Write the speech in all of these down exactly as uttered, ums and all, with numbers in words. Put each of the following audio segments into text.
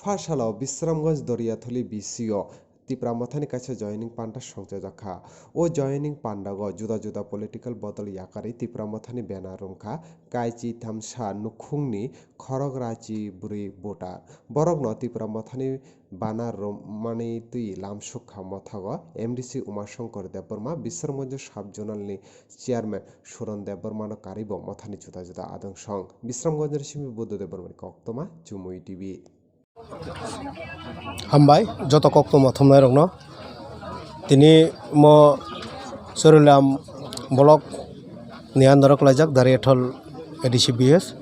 Pha salo Bisramganj Doriatholi B C o Tipra Mothani kaisa joining panda songchajak kha. O joining pandago juda juda political bodol yakarwi Tipra Mothani banner romkha kaichi thamsa nukhungni khorok rachi bwrwi voter. Borokno Tipra Mothani banner romani twi lamsuk kha mothago M D C Umashankar Debbarma, Bisramganj sub zonal ni chairman Suran Debbarmano karwi bo mothani juda juda adong song. Bisramganj ni simi Buddha Debbarmani koktwma Chumui T V. Hambai joto koktwma thumnairokno. Tini mo Chorilam block ni under o kwlaijak Dariathol A D C B S.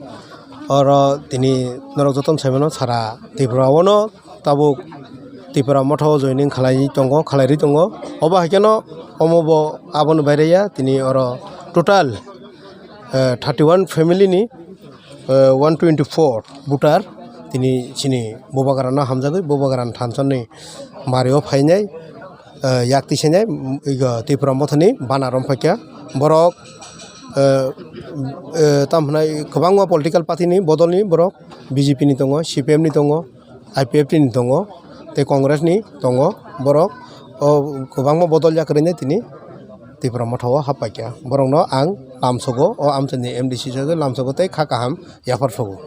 Oro tini norok jotono saimano sara Tripura o no tabuk Tipra Motha o joining khalai tongo, khalai ri tongo. Obo hai kheno omo bo aboni baire ya, tini oro total, eh, thirty one family ni, eh, one twenty four voter tini chini Bubagra no hamjagwi Bubagra ni thansa ni mari o phainai, eh, yak tisainai, mm, igo Tipra Mothani banner rom phaikha. Borok, eh, eh, tamo hwnai kwbangma political party ni bodol ni borok B J P ni tongo, C P M ni tongo, I P F T ni tongo, tei Congress ni tongo borok. O kwbangma bodol yakarwi tini Tipra Motha o happaikha. Borokno ang lamsogo, o amchaini M D C sogwi lamsogo tei kha kaham yaphar sogo.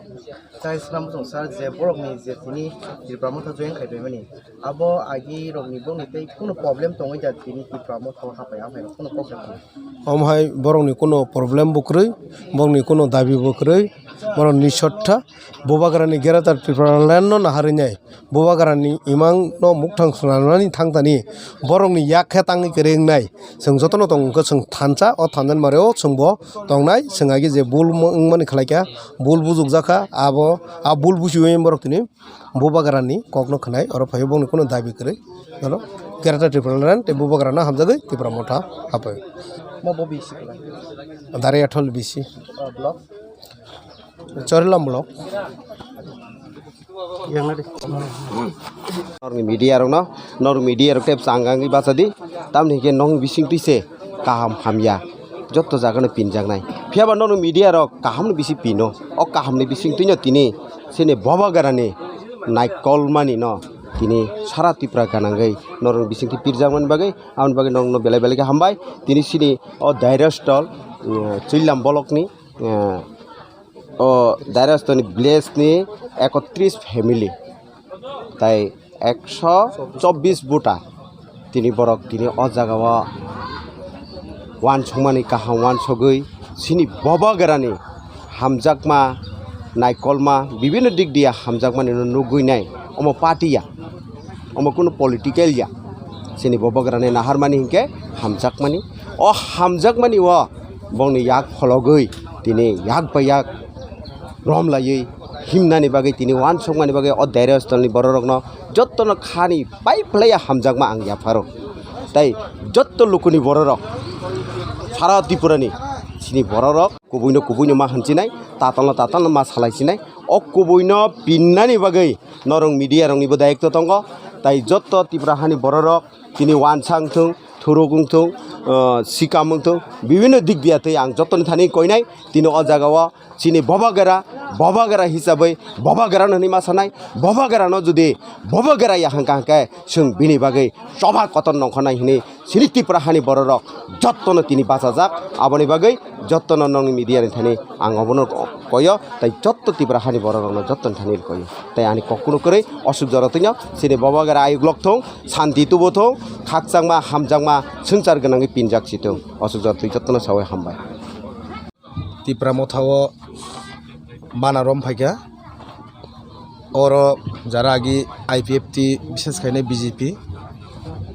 Tai swnam bwswng sir je borokni je tini Tipra Motha join khai paimani, abo agi rokni bongni tei kunu problem tongwi da tini Tipra Motha o hapai, hapai rok kunu kok da tong? Omo hai borokni kunu problem bo kwrwi, borokni kunu dabi bo kwrwi, borok nisotha Bubagrani Greater Tripura Land no naharwi nai. Bubagrani imang no mukthang swnamnani thangtani borokni yak khe tangwi kwrwi wngnai. Chwng jotono tong wngkha chwng thansa, o thansa ni mari o chwng bo tongnai, chwng agi je bul wngmani khlai kha, bul bujukjak kha, abo a bul buchiwi borok tini Bubagrani kokno khwnai, oro phaio bongni kunu dabi kwrwi. Oro Greater Tripura Land tei Bubagrano hamjagwi Tipra Motha hapai. Mo bo B C kwlai? Dariathol B C. O, block? Chorilam block. Yang nadi. Norokni media rokno, norok media rok tei changangwi bachadi, tamni hwnkhe nong bisingtwi se kaham hamya jotto jagano pinjaknai. Phiyaba norok media rok kahamni bisi pino, o kahamni bisingtwino tini chini Bubagrani naikolmanino tini sara Tripura ganangwi norok bisingtwi pirjakmani bagwi, aboni bagwi norokno belai belai khe hambai. Tini chini o Dairastol, mm, Chorilam blockni, eh, o Dairastolni village ni ekotris family tai ekso chobbish voter tini borok tini o jaga o uansukmani kaham uansugwi chini Bubagrani hamjakma naikolma bibinno dik diya hamjakmani no nugwi nai omo party ya. Omo kunu political ya. Chini Bubagrani naharmani hinkhe hamjakmani. O hamjakmani o bongni yak phologwi tini yak bai yak romlaiwi himnani bagwi tini uansukmani bagwi o Dairastolni bororokno jottono khani pai phlaiya hamjakma ang yapharo. Tai jotto lukuni bororok sara Tripurani chini bororok kubuino kubuino ma hinsinai, tatalno tatalno ma salaisinai. O kubuino pinnani bagwi norok media roknibo dayikto tongo. Tai jotto Tripura hani bororok tini uansa wngthung, thuruk wngthung, ah, sikam wngthung, bibinno dik diya twi ang jottoni thani koinai. Tini o jaga o chini Bubagra, Bubagra hisabwi Bubagrano hinwi ma sanai. Bubagrano jodi Bubagra ya hwnkha hwnkhe chwng bini bagwi choba kotor nongkhornai hinwi chini Tripura hani bororok jottono tini bachajak. Aboni bagwi jottono nongni media ni thani ang obono koyo, tai jotto Tripura hani bororokno jottoni thani koyo. Tai ani kok kunu kwrwi, osuk jora twino chini Bubagra ayuk lok thung, santi tubu thung, khakchangma hamjakma swngchar gwnangwi pinjak si thung. Osuk jora twi jottono sawi hambai. Tipra Motha o bana rom phaikha. Oro jara agi I P F T, bises khainai B J P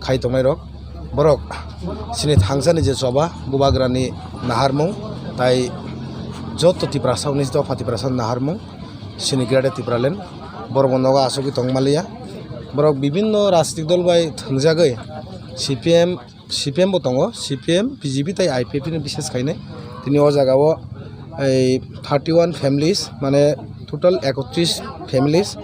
khai tongnai rok, borok chini thangsani je choba Bubagrani naharmung, tai joto Tiprasa unis dopha Tiprasa naharmung, chini Greater Tipraland, borok bo nogo asugwi tongmaliya. Borok bibinno rajnitik dol bai thwngjagwi C P M, C P M bo tongo, C P M, B J P tei I P F T ni bises khainai. Tini o jaga o ei thirty one families, mane total ekotris families,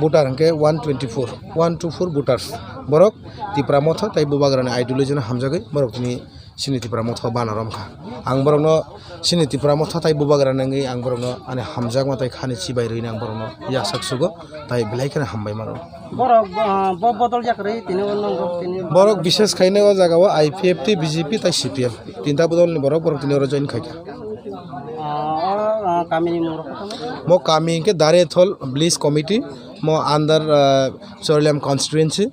voter hwnkhe one twenty four, one two four voters. Borok Tipra Motha tei Bubagrani ideology no hamjagwi borok tini Chini Tipra Motha bana romkha. Ang borokno chini Tipra Motha tai bubagra nangwi ang borokno ani hamjakma tai khani chibai rwini ang borokno yasak sugo, tai belai kheno hambai mano. Borok, ah, bo bodol jak rwi tini o nongo tini. Borok bishes khaina o jaga o I P F T, B J P tai C P M. Tinta bodolni borok, borok tini oro join khaikha. Ah, oro, ah, kamini mung rok kotoma? Mo kami hwnkhe Darethol Village Committee, mo under, ah, Chorilam constituency,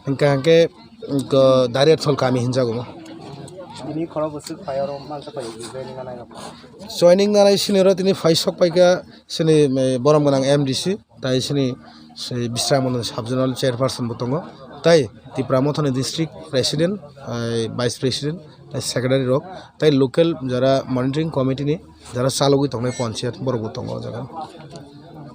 hwnkhe hwnkhe, hwnkhe Darethol kami hinjago mo. Tini khoro bwswk phai oro mansa phai joining nanai rok. Joining nanai sini oro tini phai sok paikha sini, eh, borom gwnang M D C, tai sini se Bisramon sub zonal chairperson bo tongo, tai Tipra Mothani district president, eh, vice president, tai secretary rok, tai local jara monitoring committee ni jara chalogwi tongnai panchayat borok bo tongo o jaga.